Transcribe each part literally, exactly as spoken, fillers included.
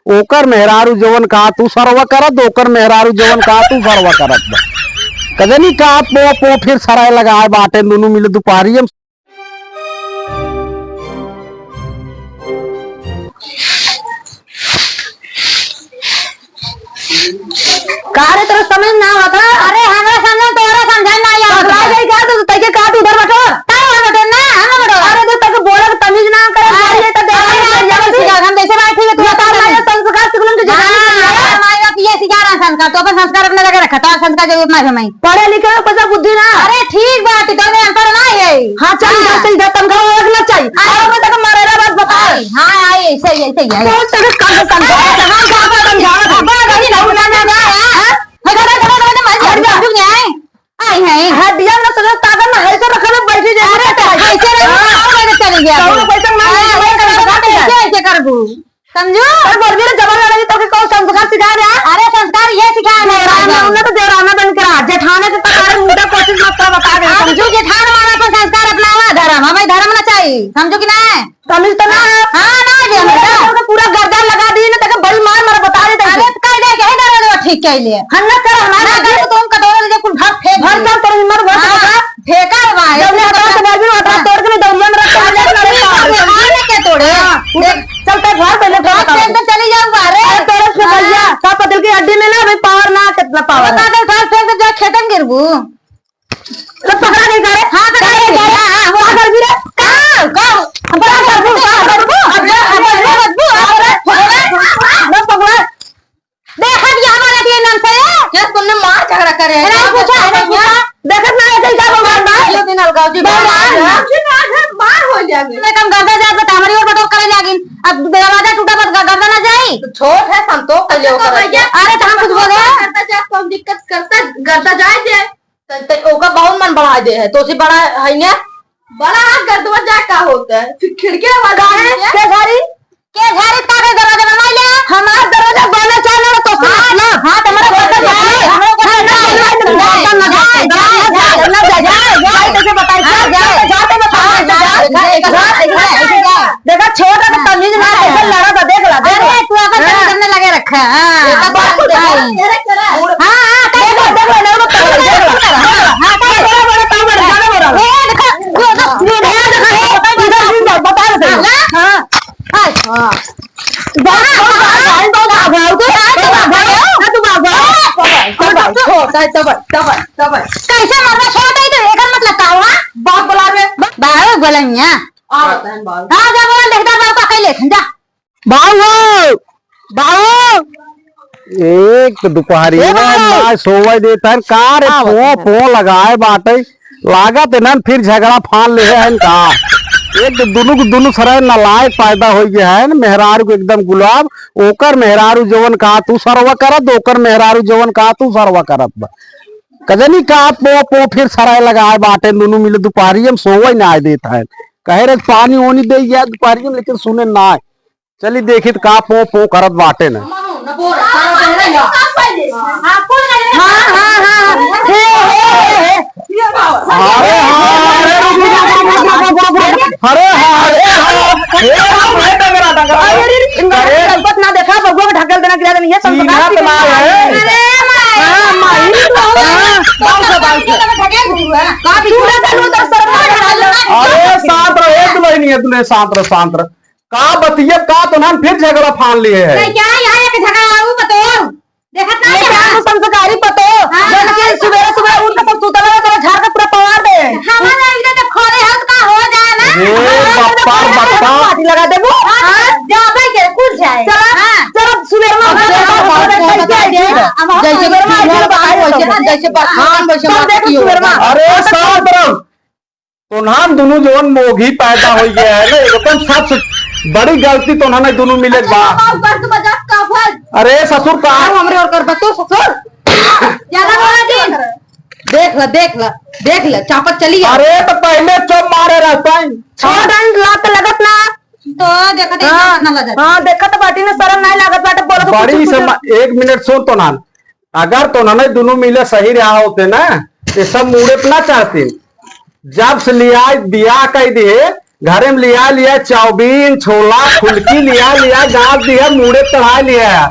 ओकर मेहरारू जवन कहत उ सरवा करत, ओकर मेहरारू जवन कहत उ सरवा करत बा। कजनी का पो पो फिर सराय लगाए बाटे दुनू मिले दुपहरिया में। का रे, तोरा समझ ना आवत है? अरे, हमरा समझ, तोरा समझ ना आवत है। पगला गई का? तो तैके का, तू उधर बटोर। का उधर बटोर ना, हम बटोर। अरे, तू तक बोले के तमीज ना करे, हाँ। बोल ले तो दे अरे, दे, यार, दे। हम जैसे बैठी है, तू बता ना, ये संस्कार सिखलन के जगह हाँ, नहीं है। हमारे बाप ये सिखा रहा संस्कार, तो अपन संस्कार अपने जगह रखा, तो संस्कार जरूरत ना है हमें। पढ़े लिखे में पैसा बुद्धि ना। अरे, ठीक बात है, तो मैं अनपढ़ ना है। हाँ, चल, हाँ। इधर चल, इधर तनखा वाला ना चाहिए। अरे, और मैं तक मारे रे, बात बता। हाँ, हाँ, ये सही है, सही है। कौन तक काम समझा? हाँ, हाँ, हाँ, हाँ, हाँ, हाँ, हाँ, हाँ, हाँ, हाँ, हाँ, हाँ, हाँ, हाँ, हाँ, हाँ, हट जा। हट जा। आई है। हड्डियाँ ना सजा, ताकत ना, ऐसे रखले बैठी जाए। अरे, तो ऐसे रहो, हाँ। और आगे चली गया। कौन पैसा मांगे? हाँ, ऐसे, ऐसे करबू। समझू? अरे, बोल भी ना, जबर लड़ाई तो के कौन संस्कार सिखा रहा? अरे, संस्कार ये सिखा रहा है। देवराना, उन्हें तो देवराना बन के रहा। जेठाना के पता है, मुंडा कोशिश मत कर, बता दे। समझू, जेठान वाला तो संस्कार अपनावा, धर्म, हमें धर्म ना चाहिए। समझू कि नहीं? तमीज तो ना है। हाँ, ना जे हम तो। तो पूरा गर्दन लगा दी ना, तके बड़ी मार मार बता दे। अरे, तो कह दे, कहे दरवाजा ठीक कह लिए। हम ना कर, हमारे ना कर, तुम कटोरा ले कुल भाग फेंक भर दे। कर तोर हिम्मत भर हाँ, कर। फेंका है भाई। जब ले हटा से बाजू हटा हाँ। तोड़ के नहीं दौड़िया में रख के हाँ, ले, ले, ले, ले, ले, ले, ले, के तोड़े। हाँ, देख। चल, तो घर पे ले, घर बता पे दे। तो चली जाऊँ बाहर। अरे, तोड़े से हाँ। भैया, का पतल की हड्डी में ना अभी पावर ना, कितना पावर बता है। दे, घर फेंक दे, जा खेतन गिरबू। तो पकड़ा नहीं करे? हाँ, पकड़ा नहीं करे। हाँ, हाँ, हाँ। पागल भी रे। का? का? अब क्या करबू? क्या करबू? अब क्या करबू? अब क्या करबू? अब क्या करबू? ना पकड़ा। देखा दिया हमारा दिए नाम से। क्या तुमने मार झगड़ा करे? नहीं पूछा, नहीं पूछा। देखत ना है, क्या भगवान बा? ये दिन अलगाव जी, भगवान। भगवान। आज है, मार हो जाएंगे। मैं कम गर्दा जात बता, हमारी ओर बटोर करे लागिन। अब दरवाजा टूटा बस गर्दा ना जाई। तो छोट है, संतोष कर ले ओकर। अरे, तो हम कुछ बोले? गर्दा जात, कौन दिक्कत करता? गर्दा जाए दे। त, त ओका बहुत मन बढ़ा दे है, तो उसे बड़ा है ने? बड़ा हाथ गर्दवा जाए का होता है? फिर खिड़की आवाज काहे? आ रही है। के झारी? के झारी का के दरवाजा बनवाई ले? हमार दरवाजा बने चाहे ना, तो हाँ, ना। हाँ, तो हमारा घर का झारी, हमारा घर का झारी। ना, ना, ना, ना, ना, ना, ना, ना, ना, कैसे बताई? हाँ, जा, जा, जा, जा, जा, जा, जा, जा। देखा, छोटा तो तमीज ना, हाँ। कैसे लड़ा था, देख ला, देख ला। अरे, तू अगर हाँ। तमीज करने लगे रखा, हाँ। देखा, बात को देखा। हाँ। हाँ, हाँ, देख ला, देख ला, देख ला, देख ला, देख ला। हाँ, हाँ, बड़ा, बड़ा, बड़ा, बड़ा, बड़ा। ये देखा, ये देखा, ये देखा, ये देखा, ये देखा, बता दे। हाँ, हाँ। हाँ। हाँ। बात, बात, बात, बात, बात, बात, बात, बात, बात, बात, बात। तब, तब, तब, तब, तब। कैसे मरना छोड़ दे तो एकर मतलब का हुआ? बाप बुला रे। बाबू बोलैया। आ, बहन बाबू। हाँ, जा बोल, देखता बाबू का कैले, जा। बाबू, बाबू। एक तो दुपहरी ए में बाबू। ना सोवे देता है, का रे, हाँ, फोन, बताओ। फोन लगाए बाटे। लागत है ना, फिर झगड़ा फान ले है का? एक तो दुनू के दुनू सराय नालायक पैदा हो गया है ना, मेहरारू के एकदम गुलाब, ओकर मेहरारू जवन का तू सरवा करत, ओकर मेहरारू जवन का तू सरवा करत बा। कजनी का पो, पो फिर सराय लगाए बाटे, दुनू मिले दुपहरी हम सोवे ना आए देत है। कहे रे पानी ओनी दे गया दुपहरी में, लेकिन सुने ना आए। चली देखित का पो पो करत बाटे न। हाँ, हाँ, हाँ, हाँ। हे, हे, हे, हे। अरे हाँ, अरे, अरे हाँ, अरे हाँ। हे, अरे, अरे, इनका अरे। गलबत ना देखा, बबुआ को ढकेल देना, गिरा देना, ये सब चिन्हत ना है। अरे माई। हाँ, माई। हाँ, बाल से, बाल से। ढकेल दूंगा। का तू ढकेल दो, तो सर में ढकेल दो। अरे शांत रहो, ए दुल्हनिया, दुल्हन शांत रहो, शांत रहो। का बतिया का तो ना फिर झगड़ा फान लिए है। नहीं, क्या यहाँ एक झगड़ा आऊ पतो? देखत ना ये है? क्या संस्कारी पतो? हाँ, जौन कि हाँ। सुबेरे सुबेरे उठ के सब सुतल रहे, तो झाड़ के पूरा पवार दे। हमारा इधर तो खोरे हो तो का हो जाए ना? ए हाँ, बप्पा, तो बप्पा। पार्टी लगा देबू। हाँ, हाँ। जाबे के कुल जाए। चला, हाँ। चला सुबेरे में अब हम चला, लोग बात को बता दे। जैसे सुबेरे में चूल्हा हम लोग बाहर बताए वैसे तो। ना, जैसे बर्तन हाँ, वैसे सब बात देख की सुबेरे होगा। में। अरे सब तरफ तोन्हान दुनू जवन मोगी पैदा होइ गया है ना, एकदम सबसे बड़ी गलती तोन्हान दुनू मिले बा। अच्छा, बाबू, कर दो बजा, का हुआ? अरे ससुर का बाबू, हमरे और कर बा, तू ससुर। ज्यादा बोला जी। देख ला, देख ला, देख ला, चापत चली गया। अरे तो पहले चुप मारे रहता है। छोड़ डाल, लात लगत ना। तो देखत है, हाँ, ना लगत। हाँ, देखत बाटी ना, शर्म नहीं लागत बाटे, बोलत बड़ी कुछ, कुछ। समा-, एक मिनट सुन तोन्हान। अगर तोन्हने दुनू मिले सही रहा होते ना, ये सब मूड़े पे ना चढ़ते। जब से लिया, बियाह कइ दिहे, घरे में लिया लिया चाउमीन, छोला, फुलकी लिया लिया, गाँव दिया, मूड़े चढ़ा लिया।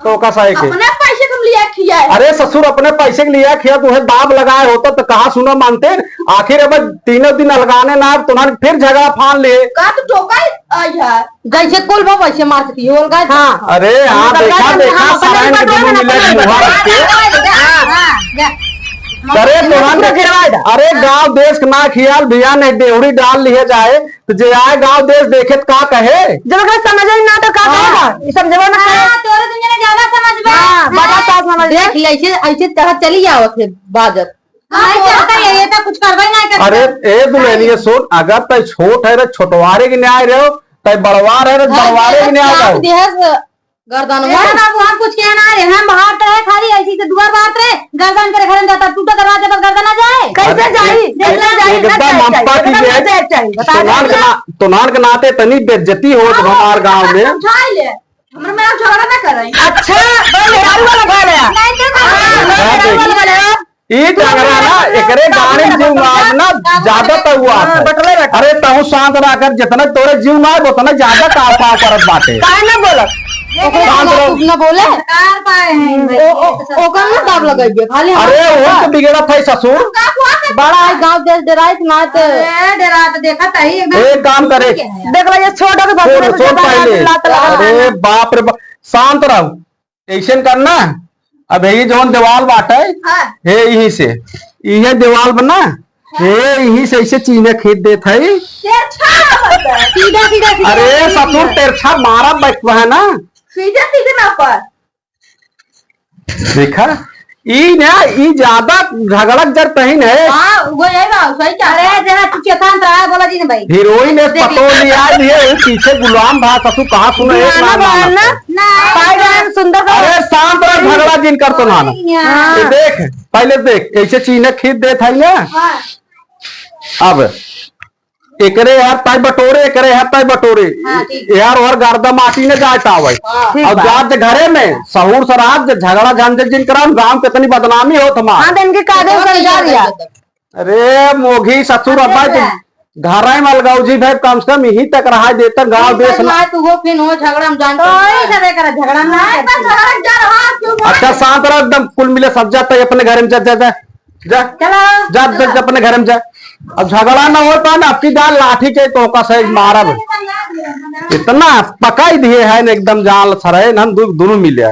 तो का सही के? अपने पैसे तुम लिया खिया है। अरे ससुर, अपने पैसे के लिया खिया, तुम्हें दाब लगाए होता तो कहाँ सुना मानते? आखिर अब तीनों दिन अलगाने ना, तुम्हारे फिर झगड़ा फान ले। का तो टोका आई है। जैसे कुल बा वैसे मार सकती हो, अलगा हाँ। अरे हाँ, अलगा देखा, अलगा देखा, हम अपने सामान के बटोर दोनों में मिले अपने मुँह बटोर। रख के। हाँ, हाँ, जा। अरे हम तोहन अपने के, गिरवा दे। अरे गाँव देश के ना खियाल भैया ने डेहड़ी डाल लिए जाए, तो जे आए गाँव देश देखे तो का कहे? जब अगर समझ ही ना तो का हाँ। कहेगा? ये सब जब ना हाँ, तोरे दुनिया में ज्यादा समझ बा। हाँ, बड़ा हाँ। सास समझ देख, ऐसे, ऐसे तरह चली जावत है बाजत। हाँ, नहीं तो करता है, ये तो कुछ करबे नहीं करता। अरे, ए दुल्हनिया सुन, अगर तै छोट है रे, छोटवारे के न्याय रहो, तै बड़वार है रे, हाँ, बड़वारे के न्याय रहो। देहस गर्दन ए में। बाबू, हम कुछ कहना रे, हम बाहर तो है खाली ऐसी से दुआर बाहर रे, गर्दन करे घर में जाता, टूटा दरवाजे पर गर्दन आ जाए। कैसे अरे, जाई? एक-, कैसे जाई? एकदम ना हम जाई, पाकी एकदम जे है, ना जाए चाहिए। बता तोनान दे। के ना-, तोनान के नाते तनी बेइज्जती होत हाँ, हमार गाँव में। समझाई ले। हमरे में झगड़ा ना करई। अच्छा, बस मेहरारू वाला भले है। नहीं तो हाँ, हाँ, मेहरारू वाला भले है। ई झगड़ा ना, एकरे गाड़ी में जीव मार ना, ज्यादा तो हुआ हाँ, है। बटले बटले। अरे, तहु शांत रह कर, जितना तोरे जीव मार, उतना ज्यादा काव काव करत बाटे। काहे ना बोलत? ओकरे ओकरे साथ साथ बोले। कार पाए हैं भाई। ओ, ओ, ओकर ना दाब लगाइए, खाली अरे, हमारे वो साथ। तो बिगड़त है ससुर। बड़ा है गाँव देश डराइत ना तो। अरे, डरात देखत है एकदम। एक काम करे। देख लो, ये छोटा के सुन, सुन पहले। लात लगा। अरे, बाप रे बाप, शांत रहो। ऐसन करना, अब ये जौन दीवाल बाटे, हाँ। हे यहीं से, इहे दीवाल बना, हाँ। हे यहीं से ऐसे चीने खींच देत है। तिरछा होता है। सीधा, सीधा, सीधा, अरे सीधा। ससुर, तिरछा मारा बैठ है ना। सीधा, सीधा ना पर। देखा, ई ना, ई ज्यादा झगड़क जर तहिन है। हाँ, वो यही बात, सही कहा। अरे, जरा तू चेतन रहा, बोला जी ना भाई। हीरोइन एक देख पतो ले। लिया लिए, वो पीछे गुलाम भा ससुर कहाँ सुने, एक दीवाना ना, ना, बहाना ना। ना। पाई जाए सुंदर का। अरे, शांत रह, झगड़ा जिन कर तो ना, ना। हाँ। ये देख, पहले देख, कैसे चीने खींच देत है ना। हाँ। अब एकरे यार ताई बटोरे, एकरे यार ताई बटोरे। हाँ, ठीक। यार और गर्दा माटी न जाए तावे। हाँ। ठीक और बा। जात जे घरे में, सहूर से रहत जे, झगड़ा झंझट जिन कराम, गाँव के इतनी बदनामी होत हमार। हाँ, तो इनके कादे और समझा नहीं दिया। होता। अरे मोघी ससुर, अरे अब्बा बे। तुम घरे में अलगाऊ जी भाई, कम से कम यहीं तक रहा देता, गाँव नहीं, देश नहीं, ना। माँ, तू हो फिर हो झगड़ा, हम जानते तो हैं। वही सब एक झगड़ा ना नहीं, करती। बस झगड़ा जा रहा, क्यों अच्छा, शांत रहो एकदम, कुल मिले सब जाता है अपने घर में, जा, जा, जा। जा। चलो। जा, जा, जा, अपने घर में जा। अब झगड़ा ना हो पाए ना, आपकी जान लाठी के तो का सही मारब। इतना पकाई दिए है ना एकदम जान सरे ना, हम दु-, दोनों मिले।